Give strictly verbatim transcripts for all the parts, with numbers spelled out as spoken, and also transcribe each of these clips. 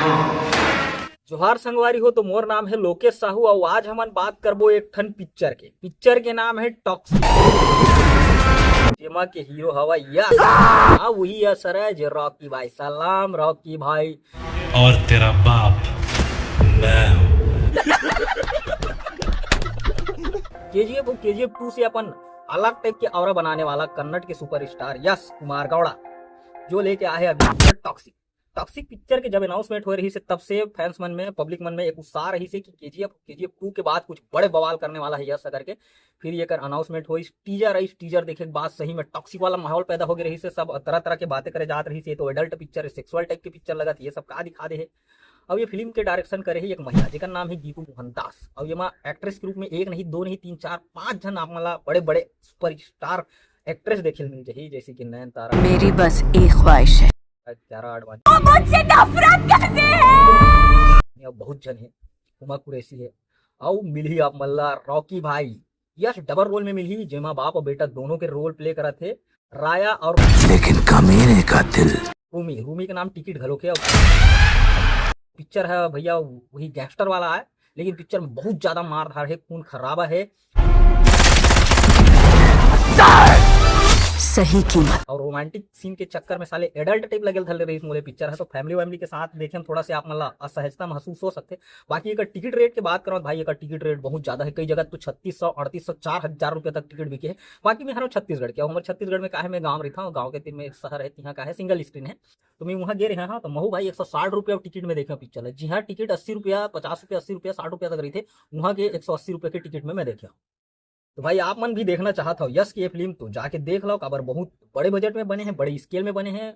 जोहार संगवारी हो, तो मोर नाम है लोकेश साहू, अउ आज हमन बात करबो एक ठन पिक्चर के। पिक्चर के नाम है टॉक्सिक, जेमा के हीरो हवा यश। हाँ, वही यश हरे जे रॉकी भाई, सलाम रॉकी भाई। और तेरा बाप मैं हूँ। केजीएफ और केजीएफ टू से अपन अलग टाइप के aura बनाने वाला कन्नड़ के सुपरस्टार यश कुमार गौड़ा जो लेके आए हैं अभी टॉक्सिक। टॉक्सिक पिक्चर के जब अनाउंसमेंट हो रही से, तब से फैंस मन में, पब्लिक मन में एक उत्साह रही से कि केजीएफ केजीएफ टू के बाद कुछ बड़े बवाल करने वाला है यश करके। फिर एकर अनाउंसमेंट होइस, टीजर आइस, टीजर देखे के बाद सही में टॉक्सिक वाला माहौल पैदा हो गए रही से, सब तरह तरह के बातें करे जात रही से, तो एडल्ट पिक्चर है, सेक्सुअल टाइप के पिक्चर लगत, ये सब का दिखा दे है। अब ये फिल्म के डायरेक्शन करे है एक महिला जेकर नाम है गीतू मोहन दास। अब ये एक्ट्रेस के रूप में एक नहीं, दो नहीं, तीन, चार, पांच झन आप मला बड़े बड़े सुपरस्टार एक्ट्रेस देखे मिल जाही, जैसे कि नयनतारा, मेरी बस एक ख्वाहिश है। कियारा आडवाणी, वो मुझसे नफरत करते हैं। और बहुत झन है, हुमा कुरैशी है। अउ मिलही आप मल्ला रॉकी भाई, यश डबल रोल में मिलही, जेमा बाप और बेटा दोनों के रोल प्ले करत है राया और लेकिन कमीने का दिल रूमी। रूमी के नाम टिकट घलो के। पिक्चर है भैया, वही गैंगस्टर वाला है, लेकिन पिक्चर में बहुत ज्यादा मारधार है, खून खराबा है। सही कीमत। और रोमांटिक सीन के चक्कर में साले एडल्ट टाइप लगल धल रही मोले पिक्चर है, तो फैमिली वैमिली के साथ देखे में थोड़ा से आप मला असहजता महसूस हो सकते। बाकी एकर टिकट रेट के बात करो भाई, एकर टिकट रेट बहुत ज्यादा है, कई जगह तो छत्तीस सौ, अड़तीस सौ, चार हजार रुपये तक टिकट बिके है। बाकी मैं हरो छत्तीसगढ़ के, हमारे छत्तीसगढ़ में काहे मैं गाँव रही था, गाँव के तीर में एक शहर है, यहाँ का है सिंगल स्क्रीन है, तो मैं वहाँ गे रहे हाँ, तो महू भाई एक सौ साठ रुपया टिकट में देखे पिक्चर है। जी हाँ, टिकट अस्सी रुपया, पचास रुपया, अस्सी रुपया, साठ रुपया तक रही थे, वहाँ के एक सौ अस्सी रुपया के टिकट में मैं देखे। तो भाई आप मन भी देखना चाहत हो यश की ये फिल्म, तो जाके देख लो, काबर बहुत बड़े बजट में बने हैं, बड़े स्केल में बने हैं।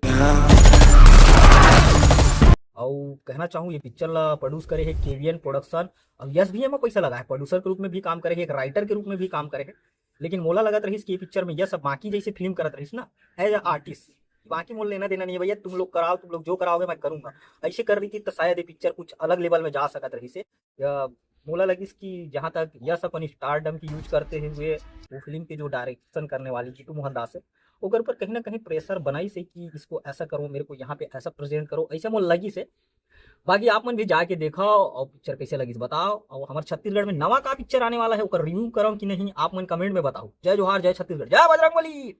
और कहना चाहूँ, ये पिक्चर ला प्रोड्यूस करे है केवीएन प्रोडक्शन। अब यश भी एमा पैसा लगा है, प्रोड्यूसर के रूप में भी काम करे है, एक राइटर के रूप में भी काम करे है। लेकिन मोला लगत रहिस कि ये पिक्चर में यश अब बाकी जैसे फिल्म करत रहिस ना, एज अ आर्टिस्ट, बाकी मोला लेना देना नहीं है भैया, तुम लोग कराओ, तुम लोग जो कराओगे मैं करूंगा, ऐसे कर रही थी तो शायद ये पिक्चर कुछ अलग लेवल में जा सकत रहिस है। या मोला लगिस कि जहाँ तक यश अपन स्टारडम की यूज करते हुए वो फिल्म के जो डायरेक्शन करने वाली जीतू मोहन दास है, ओकर पर कहीं ना कहीं प्रेशर बनाइस है कि इसको ऐसा करो, मेरे को यहाँ पे ऐसा प्रेजेंट करो, ऐसा मोला लगिस है। बाकी आप मन भी जाके देखो और पिक्चर कैसे लगिस बताओ, और हमारे छत्तीसगढ़ में नवा का पिक्चर आने वाला है, ओकर रिव्यू करो कि नहीं, आप मन कमेंट में बताओ। जय जोहार, जय छत्तीसगढ़, जय बजरंगबली।